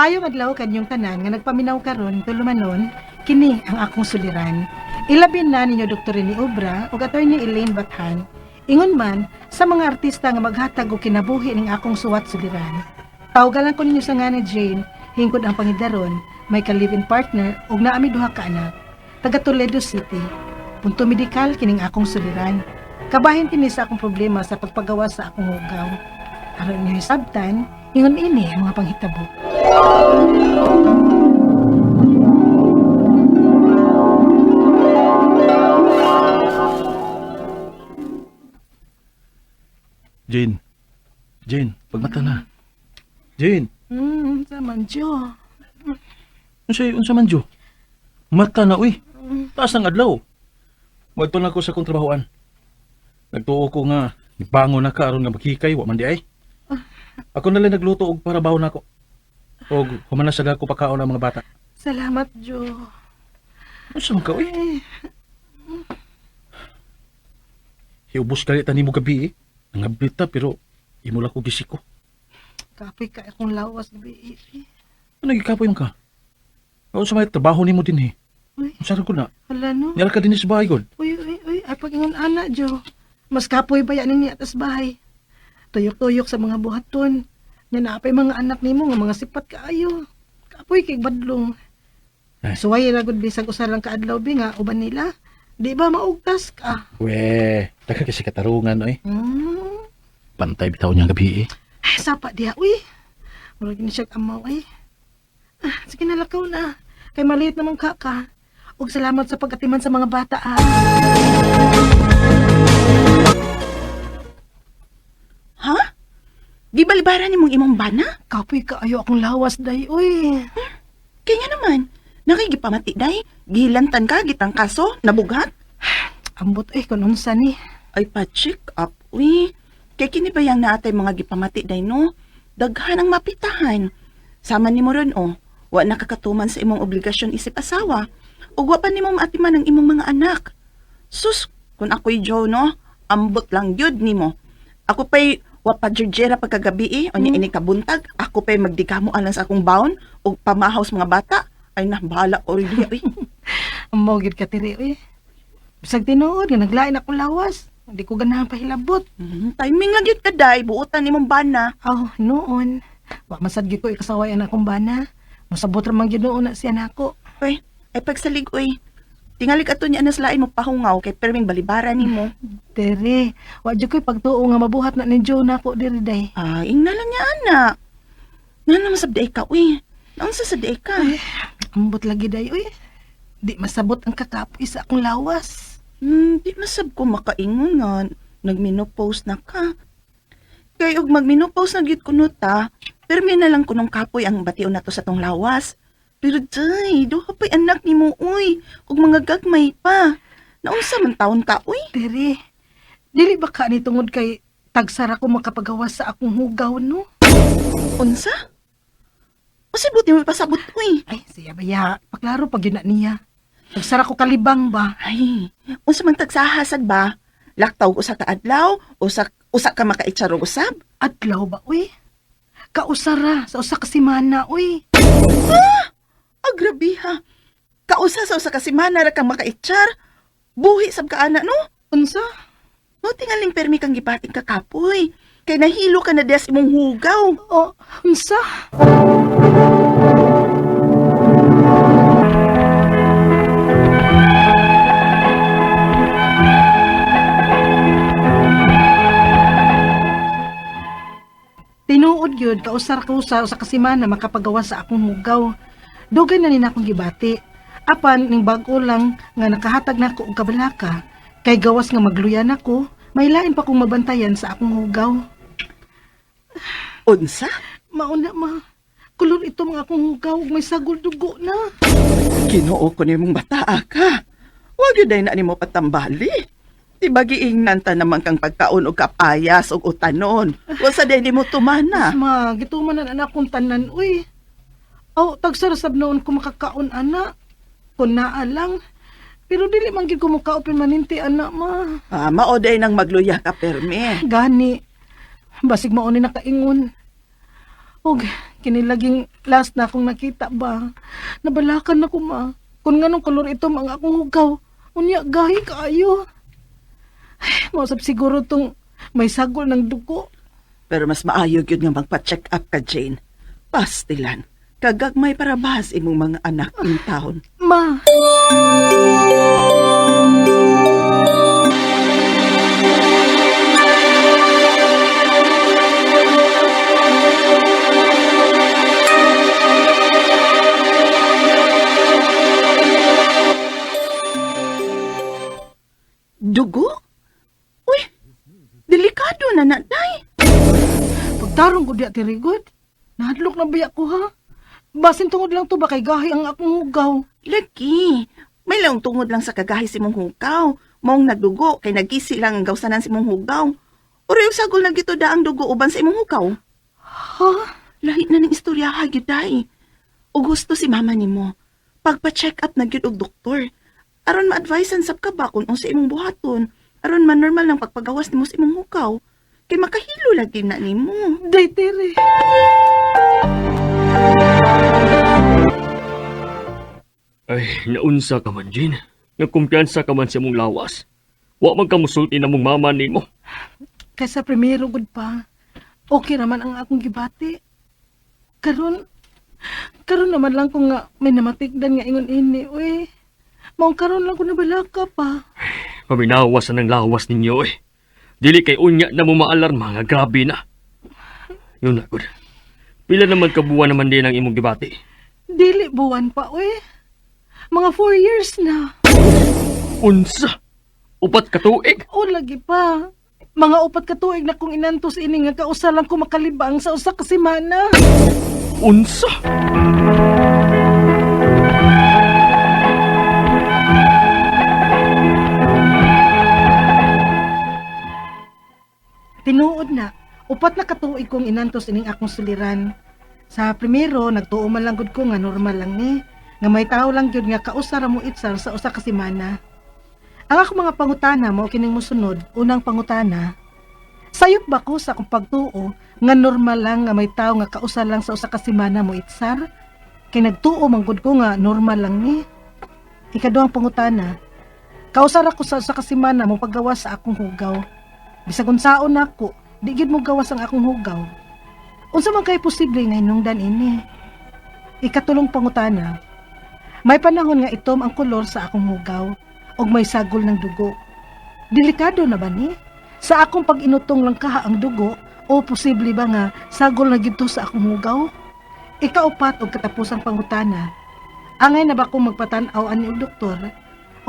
Maayong adlaw kanyong tanan nga nagpaminaw karon tulumanon, kini ang akong suliran. Ilabi na ninyo Dr. Rene Obra ug Attorney Elaine Bathan. Ingon man sa mga artista nga maghatag og kinabuhi ning akong suwat suliran. Tawgalan ko ninyo sa nga ni Jane, hingkod ang pangidaron, may ka-live-in partner ug naami duha ka anak. Taga Toledo City. Punto medikal kining akong suliran. Kabahin kini sa akong problema sa pagpagawa sa akong hugaw. Aron inyo hisabtan, ingon ini ang mga panghitabo. Jane. Jane, pagmata na. Jane, Sa manjo. unsay unsa man jo? Mata na uy. Taas ng adlaw. Moadto na ko sa akong trabahoan. Nagtuo ko nga nibangon na ka aron nga maghikay wa man di ay. Ako na lang nagluto og para baon nako. Og human na sad ako pakaon ang mga bata. Salamat, Jo. Unsa man ka uy? Ay, Hiubos kali ta nimo gabi eh. Nangablit ta pero imo lang ko gisiko. kapoy ka akong lawas gabi. Ano gikapoy man ka? Unsa may trabaho nimo dinhi? Uy, Unsa ra ko na? hala no. Niala ka dinhi sa bahay gud. Uy, uy, uy, ay pag-ingon ana, Jo. Mas kapoy ba yan ni atas bahay? Tuyok-tuyok sa mga buhaton. Nya naapay mga anak nimo nga mga sipat kaayo. Kapoy kay badlong. Ay. Suway ra gud bisag usa lang ka adlaw bi nga uban nila. Di ba maugtas ka? We, daghan kasi katarungan oy. Pantay bitaw niya gabi eh. Ay, sapa diha, uy. Murag ni siya amaw ay. Ah, sige na lakaw na. Kay maliit naman ka ka. Ug salamat sa pag-atiman sa mga bata ah. Ha? Gibalibaran nimong imong bana? Kapoy kaayo akong lawas day, uy. Kaya nga naman, nakigipamati day, gilantan ka, gitang kaso, nabughat. Ambot eh kun unsa ni. Ay pa-check up, uy. Kay kini ba yang naatay mga gipamati day no? Daghan ang mapitahan. Sama nimo ron oh, wa nakakatuman sa imong obligasyon isip asawa. Ug wa pa nimo maatiman ang imong mga anak. Sus, kung ako'y Joe no, ambot lang gyud nimo. Ako pa'y wa pa jejera pagkagabi eh, o niya ini kabuntag, ako pa'y magdigamo alang sa akong baon ug pamahaw sa mga bata. Ay na, bahala ko rin diya, uy. Amo gid ka tiri, uy. Bisag tinuod nga naglain akong lawas. Hindi ko ganahan pahilabot. Timing lang gyud ka day, buotan nimong bana. Aw, noon. Wa man sad gyud ko ikasawayan akong bana. Mosabot ra man gyud noon na siya nako. Uy, ay pagsalig uy. Tingali ato niya anas lain mo pahungaw kay perming balibara nimo. Tere, wa jud ko'y pagtuo nga mabuhat na ni Joe nako diri day. Ah, ingna lang niya ana. Nga naman sa day ka uy. Naunsa sa day ka? Ambot lagi day, uy. Di masabot ang kakapoy sa akong lawas. Di masab ko makaingon nga nagmenopause na ka. Kay og magmenopause na gyud kuno ta, permi na lang kunong kapoy ang bation nato sa tong lawas. Pero day, duha pa'y anak nimo uy, ug mga gagmay pa. Naunsa man taon ka uy? Tere, dili ba ka ni tungod kay tagsara ko makapagawas sa akong hugaw, no? Unsa? Unsay buti mo pasabot uy? Ay, siya baya. Paklaro pag yun na niya. Tagsara ko kalibang ba? Ay, unsa man tagsahasad ba? Laktaw usa ka adlaw, usa usa ka makaitsarog usab? Adlaw ba, uy? Kausara sa usa ka semana, uy. Ah, grabe ha. Kausa sa usa ka semana ra kang makaitsar. Buhi sab ka ana no? Unsa? Mo tingaling permi kang gibating kakapoy. Kay nahilo ka na diya sa imong hugaw. O, unsa? Tinuod yun, kausar-kausar sa kasimana makapagawa sa akong hugaw. Dugay na nina akong gibati. Apan, ning bag-o lang nga nakahatag na ako og kabalaka, kay gawas nga magluyan ako, may lain pa kong mabantayan sa akong hugaw. Unsa? Mauna ma. Kulor ito mga akong hugaw ug may sagol dugo na. Ginoo ko nimong bataa ka. Wa gyud ay na nimo patambali. Di ba giingnan ta naman kang pagkaon og kapayas og utanon. Wa sa day nimo tumana. Ma, gituman na anak kong tanan, uy. Aw, tagsarasab noon ko makakaon, ana. Kun naa lang. Pero dili man gid ko mukaon permanente, ana, ma. Ah, mao day nang magluya ka permi. Gani. Basig mao ni nakaingon. Og, Kini laging last na akong nakita ba. Nabalakan na ko, ma. Kung nganong kolor ito ang akong hugaw. Unya, gahi kaayo. Ay, mausap siguro tong may sagol ng dugo. Pero mas maayo gyud nga magpa-check up ka, Jane. Pastilan. Kagagmay para bahas imong mga anak in town. Ma, Dugo? Uy, delikado na na, day. pagtarong ko di ati Rigod. Nahadlok na biya ko, ha? Basin tungod lang to ba kay gahi ang akong hugaw. Lagi, may laong tungod lang sa kagahi si mong hugaw. Maong nagdugo, kay nagisi lang ang gawsanan si mong hugaw. Uri yung sagol na gito da ang dugo uban sa imong hugaw. Ha? Lahi na ng istorya ha, gyud day. O gusto si mama nimo. Pagpa-check up na gyud og doktor. Aron ma-advisean sab ka ba kung unsa imong buhaton. Aron man normal ng pagpagawas nimo sa imong hugaw. Kay makahilo lagi na nimo. Day, Tere. Ay, naunsa ka man, Jane. Nagkumpiyansa ka man sa imong lawas. Wa man ka musulti na mong mama nimo. Kaysa primero gud pa. Okay naman ang akong gibati. Karon karon naman lang ko nga may namatikdan nga ingon ini, uy. Maong karon lang ko nabalaka pa. Paminawas na ng lawas ninyo eh. Dili kay unya na mo maalarma nga grabe na. Yun na, good. Pila naman kabuwan naman din ang imong gibati. Dili buwan pa, uy. Mga 4 years na. Unsa? 4 ka tuig? O lagi pa. Mga 4 ka tuig na kong inantos ini nga kausa lang ko makalibang sa 1 ka semana. Unsa? Tinuod na, 4 na ka tuig kong inantos ining akong suliran. Sa primero, nagtuo man lang gud ko nga normal lang ni, nga may tao lang gyud nga kausa ra mo itsar sa 1 ka semana. Ang akong mga pangutana mao kining mosunod. Unang pangutana, sayop ba ko sa akong pagtuo nga normal lang nga may tao nga kausa lang sa 1 ka semana mo itsar? Kay nagtuo man gud ko nga normal lang ni. Ikaduhang pangutana, kausa ra ko sa 1 ka semana mo paggawas sa akong hugaw. Bisag unsaon nako, di gyud mo gawas ang akong hugaw. Unsa man kay posible nga hinungdan ini? Ikatulong pangutana, may panahon nga itom ang kolor sa akong hugaw ug may sagol ng dugo. Delikado na ba ni? Sa akong pag-inutong lang kaha ang dugo o posible ba nga sagol na gito sa akong hugaw? Ikaupat og katapusang pangutana, angay na ba kong magpatan-aw ani og doktor?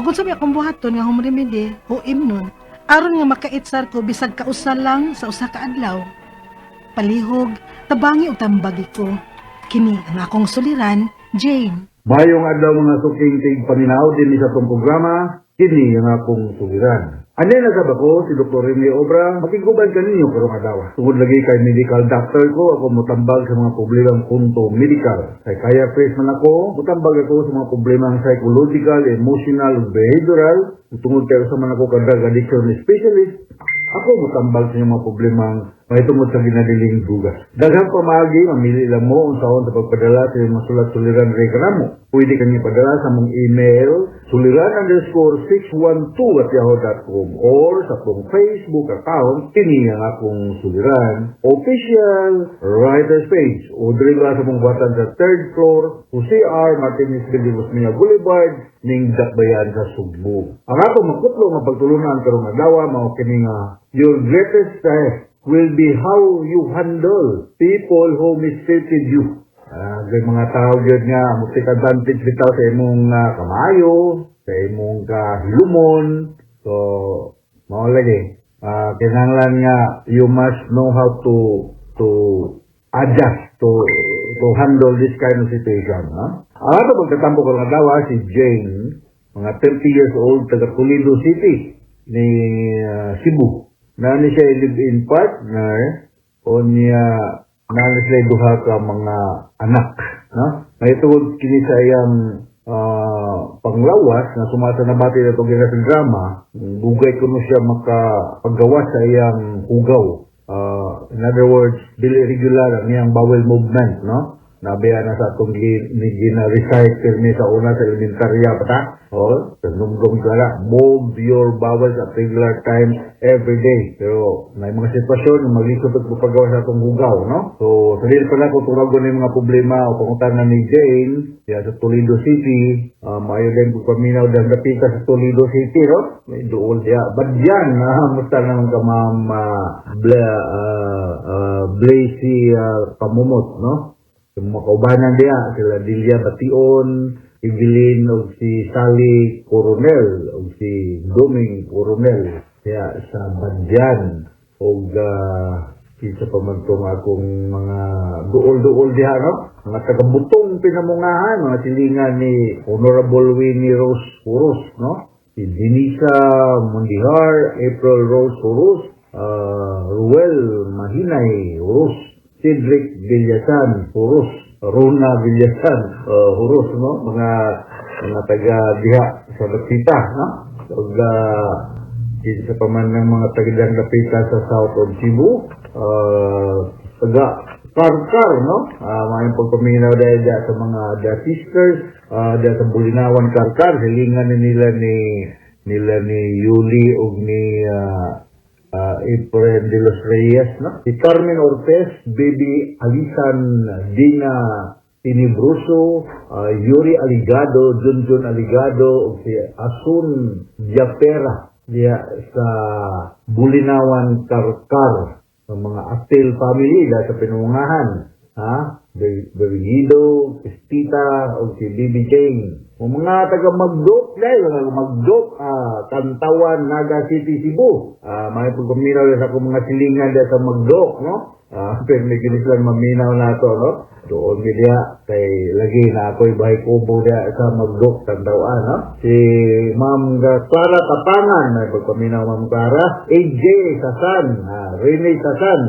Ug unsa may akong buhaton nga home remedy o imnon aron nga makaitsar ko bisag kausa lang sa 1 ka adlaw? Palihog, tabangi og tambagi ko. Kini ang akong suliran, Jane. Mayong adlaw, mga suking tig paminaw din sa atong programa, kini ang akong suliran. Ani na sab ako, si Dr. Rene Obra, makiguban kaninyo karong adlaw. Tungod lagi kay medical doctor ko, ako motambag sa mga problemang punto medical. Psychiatrist man ako, motambag ako sa mga problemang psychological, emotional, ug behavioral. Ug tungod kay usa man ako ka drug addiction specialist, ako motambag sa inyong mga problemang mahitungod sa ginadiling druga. Daghang pamaagi, mamili lang mo unsaon sa pagpadala sa inyong mga sulat suliran reklamo. Pwede kang ipadala sa mong email suliran_612@yahoo.com or sa akong Facebook account, kini ang akong suliran official writers page, o diri lang sa mong buhatan sa third floor, Jose R. Martinez Building, Osmeña Boulevard, ning Dakbayan sa Sugbo. Ang atong makutlo nga pagtulunan karong adlaw mao kini nga your greatest test will be how you handle people who mistreated you. Kay mga tao gyud nga mo take advantage bitaw sa imong kamayo, sa imong kahilumon. So, mao lagi. Kinahanglan nga you must know how to adjust to handle this kind of situation, ha? Ang ato pagkatampo karong adlaw si Jane, mga 30 years old, taga Toledo City ni Cebu. Naa ni siya live-in partner o niya naa ni sila duha ka mga anak, no? Mahitungod kini sa iyang panglawas na sumasa nabati na itong sa drama, dugay kuno siya makapaggawas sa iyang hugaw. In other words, dili regular ang iyang bowel movement, no? Nabiya na sa atong ni gina-recite pirmi sa una sa elementarya pa ta. Oh, nagdumdum ka na, move your bowels at regular times every day. Pero may mga sitwasyon na maglisod at pagawa sa atong hugaw, no? So, sa dili pa na kung turagon ni mga problema o pangutana ni Jane, diya sa Toledo City, maayo din kung paminaw dahil dapita sa Toledo City, no? May duol diya. Badyan, musta naman ka, ma'am, Blazy Pamumot, no? Yung mga kaubanan diya, sila Delia Bation, Evelyn o si Sally Coronel o si Doming Coronel diya sa Badyan o kinsa pa man tong akong mga duol-duol diha, no? Mga taga-Butong Pinamungahan, mga silingan ni Honorable Winnie Rose Hurus, no? Si Denisa Mundihar, April Rose Hurus, Ruel Mahinay Hurus, Cedric Villasan, Hurus, Rona Villasan, Hurus, no? Mga taga diha sa Dapita, no? Ug kinsa pa man ng mga taga diyang Dapita sa South of Cebu, taga Karkar, no? Maayong pagpaminaw dahil diya sa mga the sisters, diya sa Bulinawan Karkar, silingan ni nila ni Yuli ug ni Efren de los Reyes, no? Si Carmen Ortez, Baby Alisan Dina Tinibruso, Yuri Aligado, Junjun Aligado, ug si Asun Diapera diya sa Bulinawan Karkar, ng mga Atil family diya sa Pinungahan, ha? Bergido, Cristita, o si Bibi Jane. O mga taga Magdok, dahil mga Magdok, Tantawan, Naga City, Cebu. May pagpaminaw sa akong mga silingan diya sa Magdok, no? Pero may ginis lang maminaw na to, no? Doon diya, kay lagi na ako'y bahay kubo diya sa Magdok, Tantawan, no? Si Ma'am Clara Tapangan, may pagpaminaw Ma'am Clara. AJ Sasan, Rene Sasan,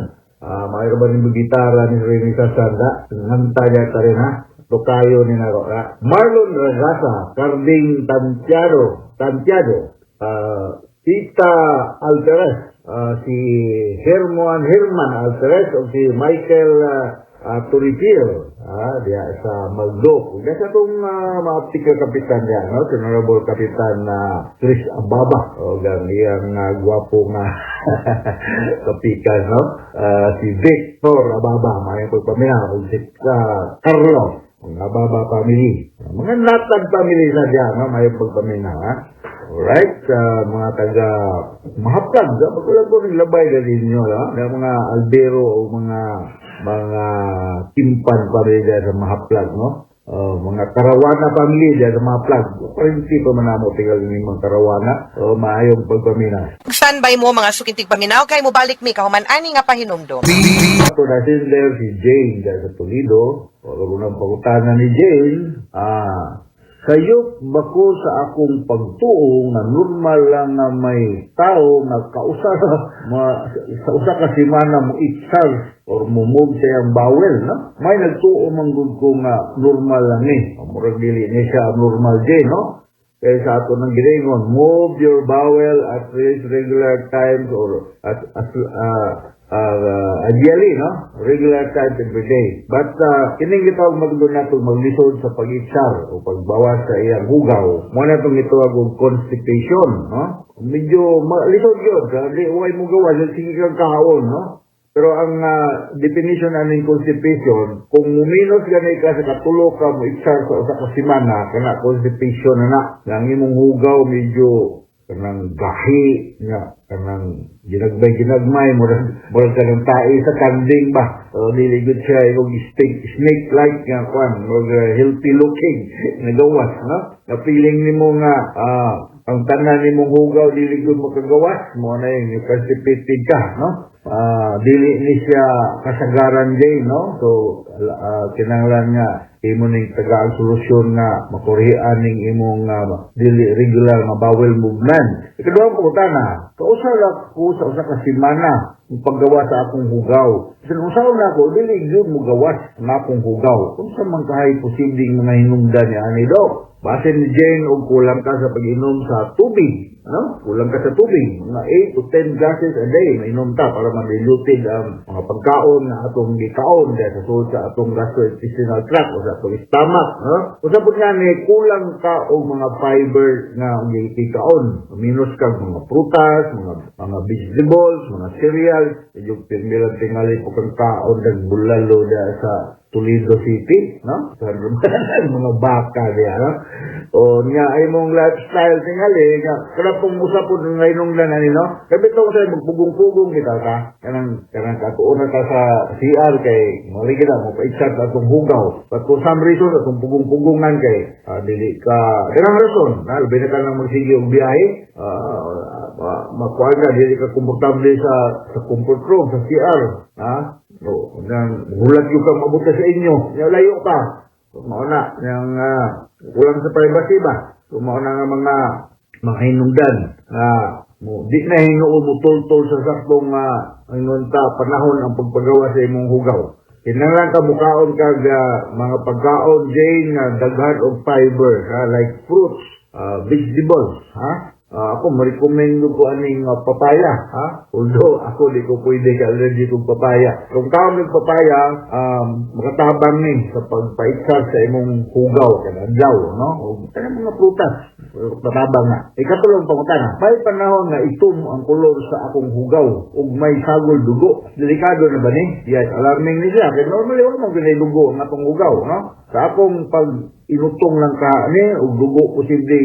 mayroon ba rin gitara ni Rene Sasan, da? Nganta niya ta rin, ha? Tokayo ni Naro, ha? Marlon Ragasa, Carding Tantiado, Tantiado, Tita Alvarez, si Herman Herman Alvarez o si Michael Turipil, diya sa Magdok. Diya sa itong maaptika kapitan diya, no? Si Honorable Kapitan Chris Ababa, o gang iyang gwapo nga kapikan, no? Si Victor Ababa, may pagpaminaw, o si Carlos, mga Ababa family. Mga Natag family sa diya, no? May pagpaminaw, ha? Alright, sa mga taga Mahaplag, pagkulang ko rin labay na ninyo, no? Yung mga Albero o mga Timpan family diya sa Mahaplag, no? Mga Karawana family diya sa Mahaplag. Parinti pa man namo tingal ni mga Karawana. Maayong pagpaminaw. Standby mo mga sukintig paminaw kay mobalik mi kahuman ani nga pahinumdom. Ato na sender si Jane diya sa Toledo. O unang pangutana ni Jane, sayop ba ko sa akong pagtuo nga normal lang nga may tao nga kausa ma, sa usa ka semana mo itsar or mo move sa iyang bowel, no? May nagtuo man gud ko nga normal lang ni. Murag dili ni siya abnormal, Jane, no? Kaya sa ato ng giningon, move your bowel at least regular times or at ideally, no? Regular times every day. But kining gitawag magdon nato maglisod sa pag-itsar o pagbawas sa iyang hugaw. Mo na itong gitawag og constipation, no? Medyo lisod yun. Di way mo gawa, sige kang kahaon, no? Pero ang definition aning constipation, kung muminos gani ka sa katulo ka mo itsar sa usa ka semana, kana constipation na na. Ang imong hugaw medyo kanang gahi nga kanang ginagmay ginagmay, murag kanang tae sa kanding ba. So dili gud siya yung snake like nga kwan, murag healthy looking nga gawas, no? Na feeling nimo nga ang tanan nimong hugaw dili gud makagawas mo na yung constipated ka, no? Dili ni siya kasagaran day, no? So kinahanglan nga imo ning tagaan solusyon nga makurian ning imong dili regular nga bowel movement. Ikaduhang pangutana, Kausa ra ko sa usa ka semana ang paggawa sa akong hugaw. Bisan unsaon nako, dili gyud mogawas ang akong hugaw. Unsa man kahay posibleng mga hinungdan niya ani, Dok? Basin ni Jane og kulang ka sa pag-inom sa tubig. Ano? Kulang ka sa tubig. Mga 8 to 10 glasses a day mainom ta para ma-diluted ang mga pagkaon na atong gikaon dahil sa sulod sa atong gastrointestinal tract o sa atong stomach. No? Usa pud nga ni kulang ka og mga fiber nga gikaon. Minus kag mga prutas, mga vegetables, mga cereals. Medyo pirmi lang tingali po kang kaon nagbulalo da sa Toledo City, no? Sa mga baka diya, no? O nga ay mong lifestyle tingali nga kada pong usa po ng hinungdan ani, no? Kay bitaw sa magpugong-pugong kita ka kanang katuon na ta sa CR kay mali kita mo pa-chat atong hugaw. But for some reason atong pugong-pugungan kay dili ka kanang rason, na labi na ka nang magsige og biyahe, makuha ka dili ka komportable sa comfort room sa CR, ha? O, nang hulat yung kang mabuta sa inyo, nya layo ka. So, mao na yang kulang sa privacy ba. So mao na nga mga hinungdan nga mo di na hinuon mo tultol sa saktong ingon ta panahon ang pagpagawa sa imong hugaw. Kinahanglan ka mukaon kag mga pagkaon, Jane, nga daghan og fiber, ha, like fruits, vegetables, ha? Ako ma-recommend ko aning papaya, ha? Although ako di ko pwede ka allergic og papaya. Kung kaon og papaya, makatabang ni sa pagpaiksar sa imong hugaw kada adlaw, no? O kanang mga prutas, patabang na. Ikatulong pangutana, may panahon nga itom ang kolor sa akong hugaw ug may sagol dugo. Delikado na ba ni? Yes, alarming ni siya. Kay normally wala man gyud dugo ang atong hugaw, no? Sa akong pag inutong lang ka ni og dugo posible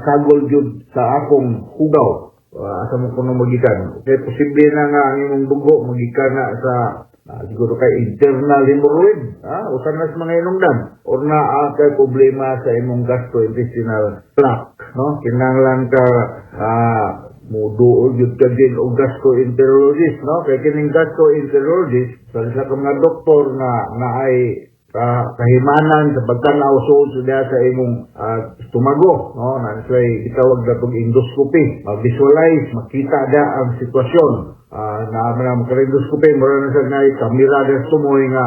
sagol gyud sa akong hugaw. Asa mo kuno magikan? Kay posible na nga ang imong dugo magikan na sa siguro kay internal hemorrhoid, ha? Usa na sa mga hinungdan or naa kay problema sa imong gastrointestinal tract, no? Kinahanglan ka muduol gyud ka din og gastroenterologist, no? Kay kining gastroenterologist sa isa ka mga doktor nga naay kahimanan sa pagtanaw suod sa diha sa imong estomago, no? Na siya gitawag na tong endoscopy, ma-visualize, makita da ang sitwasyon. Na man ang endoscopy, mura na siya na kamera da sa tumoy nga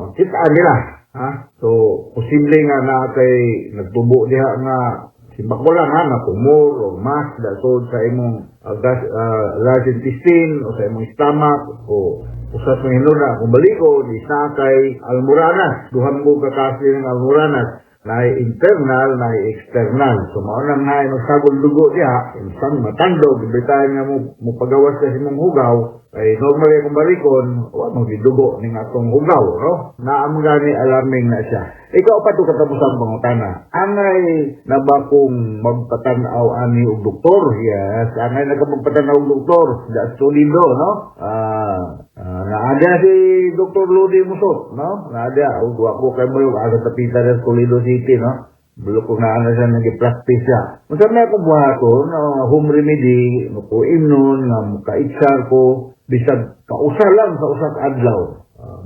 makita nila, ha? So posible nga na kay nagtubo diha nga simbako lang, ha, na tumor o mass da sulod sa imong large intestine o sa imong stomach o usas mga hinuna kung balikod isa kay almoranas. Duha mo ka klase ng almoranas, na internal na external. So mao nang naay magsagol dugo diha insan matandog every time nga mo pagawas ka sa imong hugaw. Kay normally kung balikon wa mo gidugo ning atong hugaw, no? Naa mo gani alarming na siya. Ikaw pa to katapusang pangutana, angay na ba kung magpatan-aw ani og doktor? Yes, angay na ka magpatan-aw og doktor da Toledo, no? Naada si Dr. Lodi Musot, no? Naada og wa ko kay mo asa tapita sa Toledo City, no? Bulo ko na ano siya nag-practice siya. Unsa may akong buhaton, no, home remedy, no ko imnon, nga makaitsar ko, bisag kausa lang sa usa ka adlaw.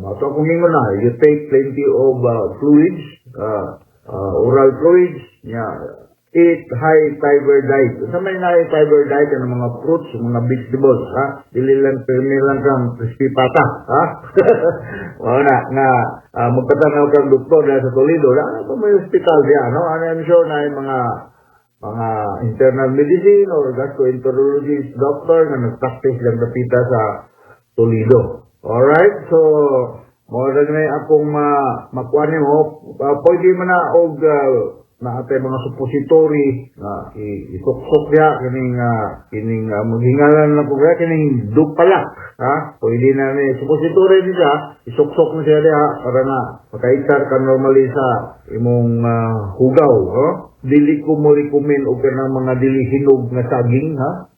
Mao to akong ingon na, you take plenty of fluids, oral fluids, nya, eat high fiber diet. Unsa may high fiber diet? Ang mga fruits, mga vegetables, ha? Dili lang pirmi lang kang crispy pata, ha? Mao na nga magpatanaw kang doktor dahil sa Toledo, na pa may hospital diya, no? And I'm sure na yung mga internal medicine or gastroenterologist doctor na nag-practice lang napita sa Toledo. Alright, so mao na na akong makuha nimo, pwede man na og naatay mga suppository na isuksok diha kining maghingalan na ko kaya kining Duphalac, ha? Pwede na ni suppository ni siya, isuksok mo siya diha para nga makaitsar ka normally sa imong hugaw, ha? Dili ko mo recommend og kanang mga dili hinog nga saging, ha?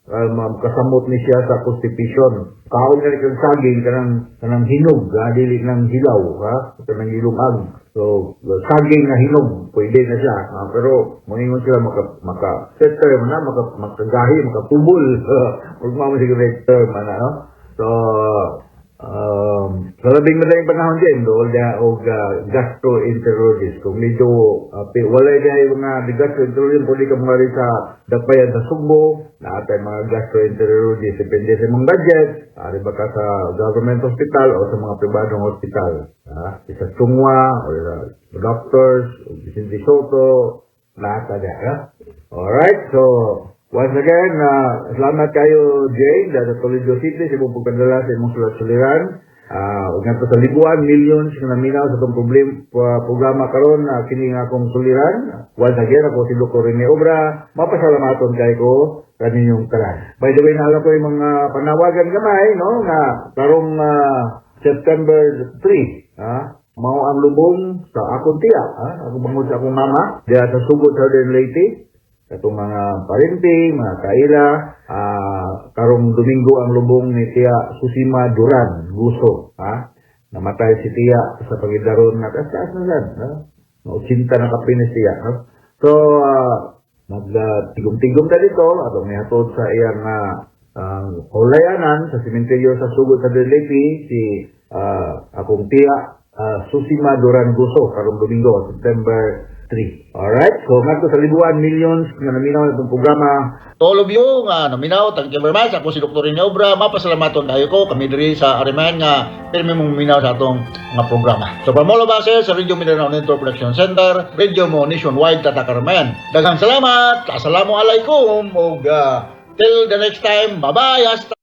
Kasamot ni siya sa constipation. Kaon nga ni kang saging kanang hinog, ha, dili nang hilaw, ha, kanang ilungag. So saging nga hinog pwede na siya, ha? Pero moingon sila maka set term na makagahi, makatubol. Ug mao siguro term ana, no? So Sa labing madaling panahon din, dool niya og gastroenterologist. Kung medyo walay niya yung mga gastroenterologist, pwede ka mga rin sa dakbayan sa Sugbo, naa tay mga gastroenterologist, depende sa imong budget, ari ba ka sa government hospital o sa mga pribadong hospital. Ha? Sa Chong Hua, o sa doctors, o Vicente Sotto, lahat na ha? Alright, so once again, salamat kayo, Jane, dahil sa Toledo City, sa imong pagpadala sa imong sulat-suliran. Ug ngadto sa libuan, millions nga naminaw sa atong programa karon, kini nga akong suliran. Once again, ako si Dr. Rene Obra. Mapasalamaton kay ko kaninyong tanan. By the way, naalam ko yung mga panawagan gamay, no, nga karong September 3, ha, mao ang lubong sa akong tiya, ha, ako bangod sa akong mama, diya sa Sugod, Southern Leyte, katong mga parente, mga kaila, karong Domingo ang lubong ni Tiya Susima Duran Guso, ha? Namatay si Tiya sa pagidaron nga taas na sad, ha? Na 80 na kapinis siya, no? So, nagtigom-tigom ta dito atong mihatod sa iyang hulayanan sa sementeryo sa Sugod sa Leyte si akong tiya Susima Duran Guso karong Domingo, September 3. Alright? So, ngadto sa libuan, millions nga naminaw itong programa. To all of you nga naminaw, thank you very much. Ako si Dr. Rene Obra, mapasalamaton kayo ko kami diri sa Ariman nga pirmi mong minaw sa atong mga programa. So from all of us here sa Radio Mindanao Network Production Center, Radio Mo Nationwide Tatak Armayan. Daghang salamat. Assalamu alaikum ug till the next time. Bye-bye. Hasta